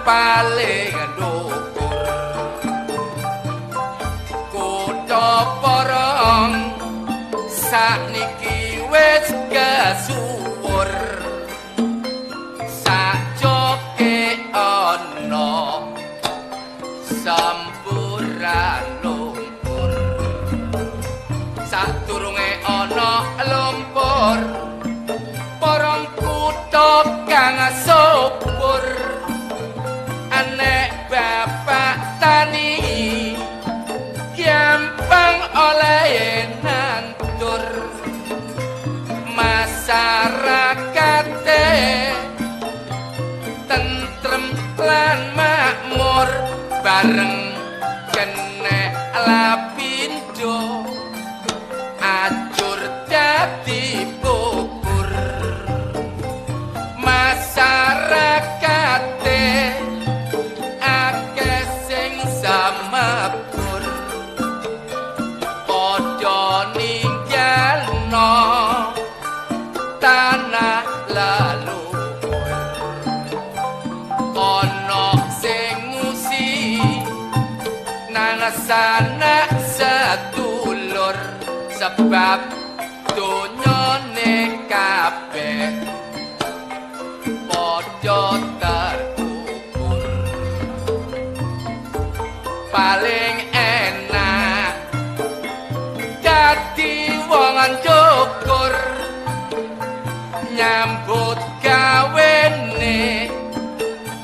paling dhuwur. Kutha Porong sakniki wis kesuwur, sajoke ana sampuran lumpur. Sadurunge ana lumpur, Porong kutha kang subur. Anek bapak tani gampang oleh nandur, masyarakate tentrem lan makmur, bareng kenek lapindo ajur dadi bubur. Masyarakate akeh sing semebur, padha ninggalno tanah leluhur. Ana sing ngusi nang sanak sedulur, sebab donyane kabeh padha terkubur. Paling enak dadi wong njukur, nyambut gawene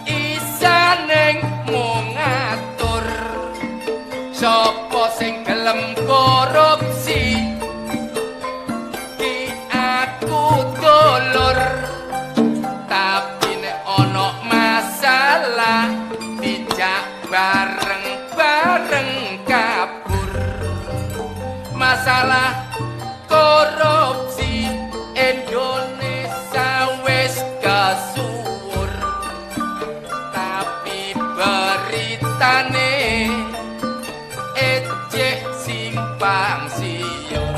isaning mung ngatur. Sapa sing gelem korupsi ki aku dulur, tapi nek ana masalah dijak bareng-bareng kabur. Masalah korupsi Indonesia wis kesuwur, tapi beritane ejek simpang siur.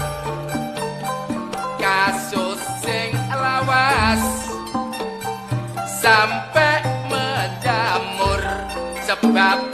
Kasus sing lawas sampai menjamur, sebab